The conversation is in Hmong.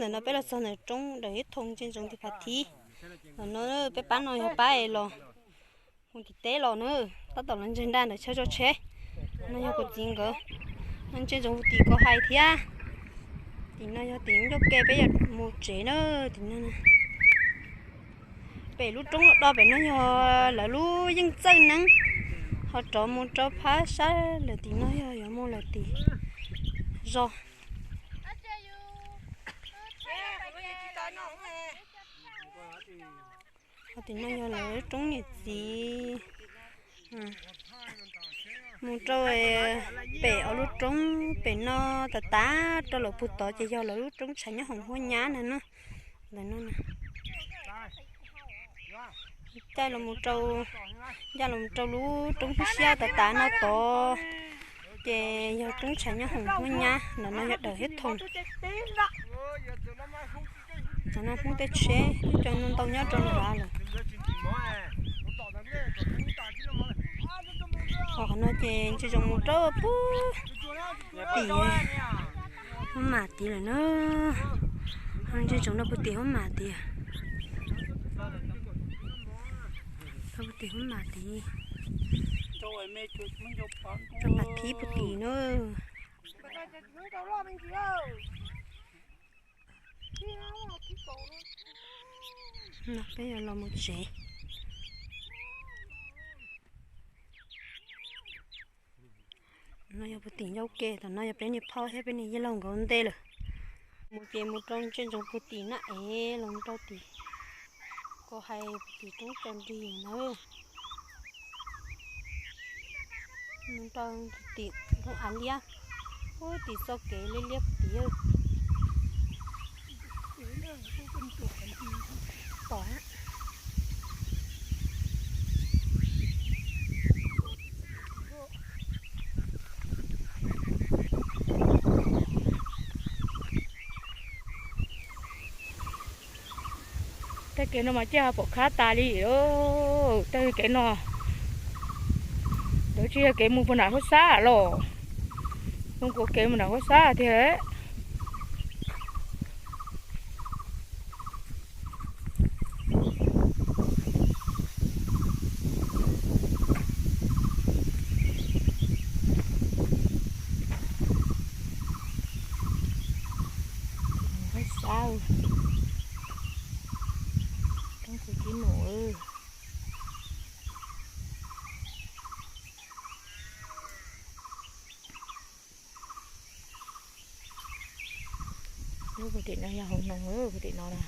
Ntawm no peb los txog ntawm roob Dawm Hiab Thoo ntsia ntsoov tim Phav Thib. Ntawm no peb pab no yog pab es los hu tim teb los na, tab tom los ntseeg nraj ntawm chaw tso tsheb. No yog kuv txiv nkawd, no ntsia ntsoov hu tim Kos Hais thiab. Tim no yog tim ncauj ke peb yuav mus tsev na, tim no. Pem lub roob do pem no yog lawv lub yeej txawj neeb, ho rov mus rau phab sab lawm tim no yog yuav mus lawm tim zos. Ho tim no yog lawv lub roob niam txiv. Mus rau pem ob lub roob pem no tas tas rau lawm puag tod ces yog lawv lub roob tshav nyob hoom huab nyab ntag na. Ntawm no na. Caij los rau, ncaj los rau lub roob Hmoob Siab tas tas no tod, ces yog roob tshav nyob hoom huab nyab, ntawm no yog Dawm Hiab Thoo. Cov no Hmoob tej tsheb twb coj ntau nyob rau nrad lawm. Ho qhov no ces ntsia ntsoov mus rau puag tim huab mam tid lawm na. Ho ntsia ntsoov rau puag tim huab mam tid. Rau puag tim huab mam tid. Rau Phav Thib puag tim na. No peb yuav los mus tsev. No yog puag tim ncauj ke, tam no yog peb niag phauj thiab peb niag yawg laus nkawd ua ntej lawm. Mus ces mus rau ntsia ntsoov puag tim Naj Ev los rau tim Kos Hais puag tim roob Tsaus Nrig na. Mus rau tim roob Av Liab, puag tim txoj kev liab liab puag tim. Tom Tej kev no mas ciaj pom khab tas li. Tej kev no, ntawd tsis yog kev mus puag nram huab xab los, mus kuas kev mus nram huab xab tiag. Huab xab, roob kwv tij num. Lub puag tim no yog hauv noog, puag tim no na.